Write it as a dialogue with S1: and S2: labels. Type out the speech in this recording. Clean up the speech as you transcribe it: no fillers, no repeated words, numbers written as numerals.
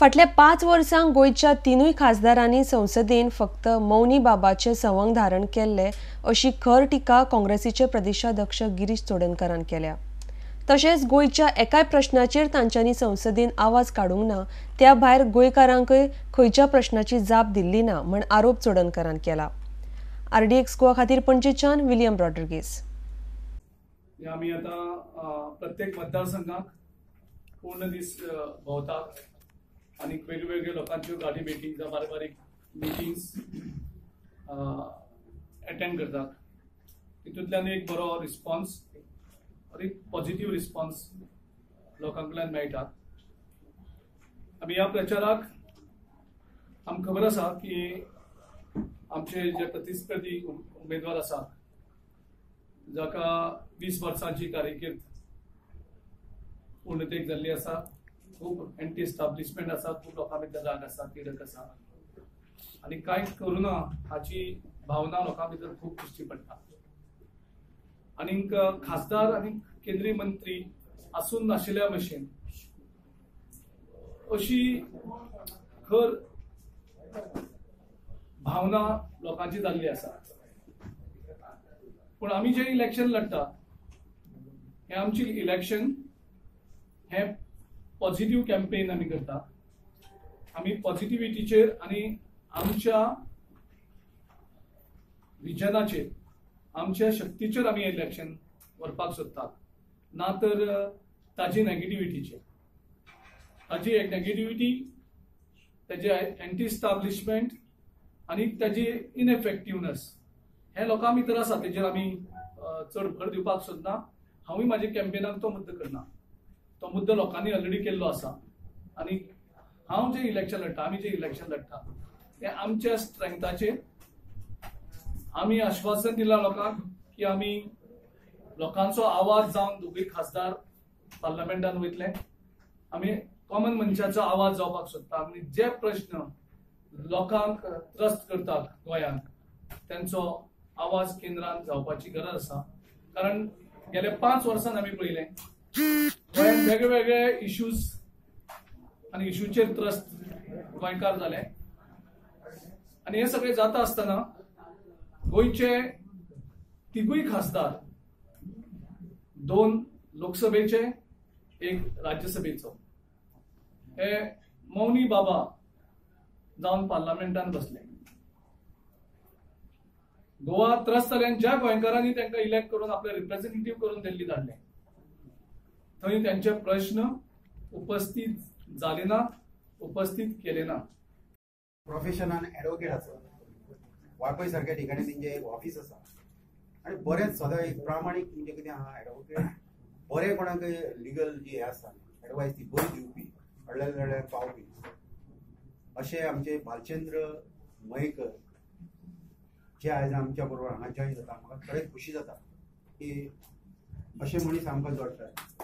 S1: फाटल्या 5 वर्सांक गोंयच्या 3 खासदारांनी संसदेन फक्त मौनी बाबाचे सवंग धारण केल्ले अशी खर टिका काँग्रेसीचे प्रदेशाध्यक्ष गिरीश चोडणकारान केल्या। तशेंच गोंयच्या एकाय प्रश्नाचेर तांच्यांनी संसदेन आवाज काडूंक ना, त्या भायर गोंयकारांकय खंयच्या प्रश्नाची जाप दिल्ली ना म्हण आरोप चोडणकारान केला। आरडीएक्स गोवा खातीर पणजेच्यान विलियम रॉड्रिगेज।
S2: आमी आतां प्रत्येक मतदारसंघाक पूर्ण दीस भोंवतात आनी वेगवेगळ्या लोकांच्यो गाडी मिटींग जावं बारीक बारीक मिटिंग्स एटेंड करतात। तितूंतल्यान एक बरो रिस्पॉन्स, एक पॉझिटिव्ह रिस्पॉन्स लोकां कडल्यान मेळटा। आमी ह्या प्रचाराक आमकां खबर आसा की आमचे जे प्रतिस्पर्धी उमेदवार आसा जाका 20 वर्सांची कारकीर्द पूर्णतेक जाल्ली आसा, खूब एंटी एस्टाब्लिशमेंट आसा, खूब लोकां भितर राग आसा, तिडक आसा आनी कांय करुना हाची भावना लोकां भितर खूब दिश्टी पडटा। आनीक खासदार आनी केंद्रीय मंत्री आसून नाशिल्ल्या भशेन अशी खर भावना लोकांची जाल्ली आसा। पूण आमी जे इलेक्शन लढटा हे आमची इलेक्शन हे पॉझिटिव्ह कॅम्पेन आमी करता। आमी पॉझिटिव्हिटीचेर आनी आमच्या विजनाचेर, आमच्या शक्तीचेर आमी इलेक्शन व्हरपाक सोदतात, ना तर ताजी नेगेटिव्हिटीचेर। ताजी एक नेगेटिव्हिटी, ताजी एंटी इस्टाब्लिशमेंट आनी ताजी इनएफेक्टिवनेस हे लोकां भितर आसा, तेजेर आमी चड भर दिवपाक सोदना। हांवूय म्हाज्या कॅम्पेनाक तो मुद्दो करना, तो मुद्दो लोकांनी ऑलरेडी केल्लो आसा। आनी हांव जें इलेक्शन लढटा, आमी जें इलेक्शन लढटा तें आमच्या स्ट्रेंथाचेर। आमी आश्वासन दिलां लोकांक की आमी लोकांचो आवाज जावन दोगूय खासदार पार्लमेंटान वयतले। आमी कॉमन मनशाचो आवाज जावपाक सोदता आनी जे प्रश्न लोकांक त्रस्त करतात गोंयांत तेंचो आवाज केंद्रान जावपाची गरज आसा। कारण गेल्या 5 वर्सांत आमी पळयलें गोंयांत वेगळे इश्यूज आनी इश्यूचेर त्रस्त गोंयकार जाले आनी हे सगळे जाता आसतना गोंयचे 3 खासदार, 2 लोकसभेचे, 1 राज्यसभेचो, हे मौनी बाबा जावन पार्लमेंटान बसले। गोवा त्रस्त जाले आनी ज्या गोंयकारांनी तांकां इलेक्ट करून आपले रिप्रेझेंटेटिव्ह करून दिल्ली धाडले थंय त्यांचे प्रश्न उपस्थित जाले ना, उपस्थित केले ना।
S3: प्रोफेशनान एडवोकेट आसा, वाळपय सारक्या ठिकाणी तेंचे एक ऑफिस आसा आनी बरेंच सदां एक प्रामाणीक म्हणजे कितें आहा एडवोकेट बरें कोणाक लिगल जी हें आसा एडवायस ती बरी दिवपी, अडल्या जाल्यार पावपी अशें आमचे भालचंद्र मयेकर जे आयज आमच्या बरोबर हांगा जॉयन जाता। म्हाका खरेंच खुशी जाता की अशे मनीस आमकां जोडटात।